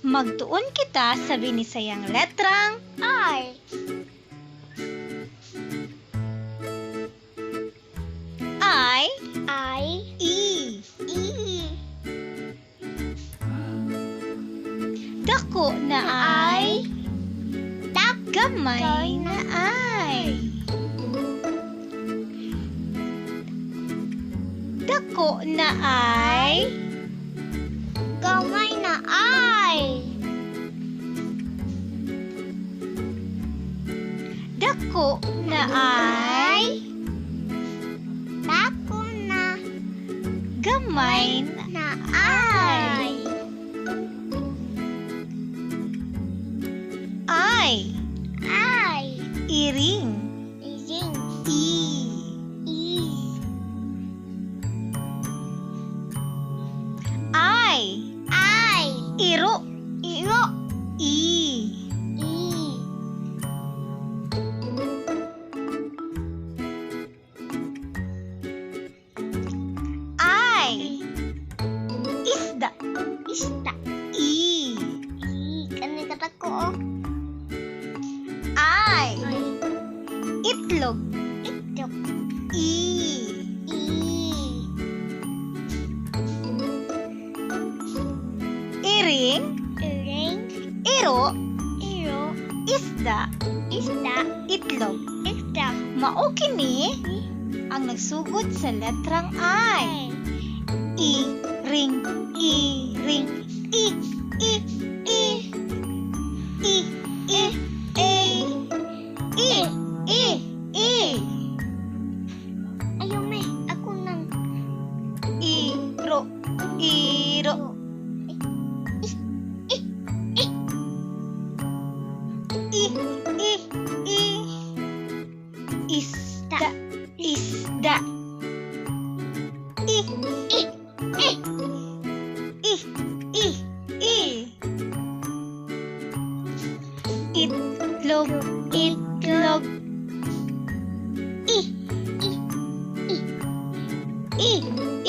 Magtuon kita sa binisayang letrang I. I, I. E. E. Dako na I, Dak. Gamay na I. Dako na I, Gamay na I. Dako na I, Dako na gamay na na I. I. I. Iring, Iring. E. E. I. I. Iro, Iro. E. E. I. Isda, Isda. E. E. Kani kadako oh. I. I. Itlog, Itlog. E. E. Iring, Iring. Iro, Iro. Isda, Isda. Itlog. Itlog. Mao kini ang nagsugod sa letrang I. I, ring, I, ring, I, I, I. I, I, A. I, I, I. Ayaw me. Ako nang. Iro, iro. I. I. I, I, I. Isda, isda. I, I. I. I, I, I. Itlog, itlog. I. I. I. I, I, I.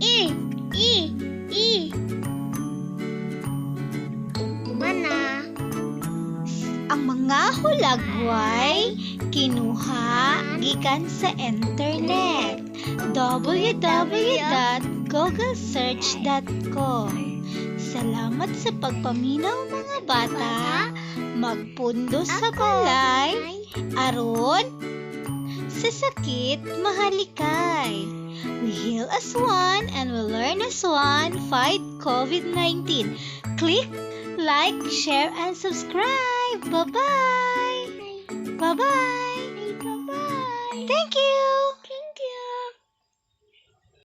I. I. I. Mana. Ang mga hulagway kinuha gikan sa internet, www.googlesearch.com. Salamat sa pagpaminaw, mga bata. Magpundo sa balay aron sa sakit mahalikay. We heal as one and we learn as one. Fight COVID-19. Click like, share, and subscribe. Bye-bye. Bye-bye. Bye-bye. Thank you.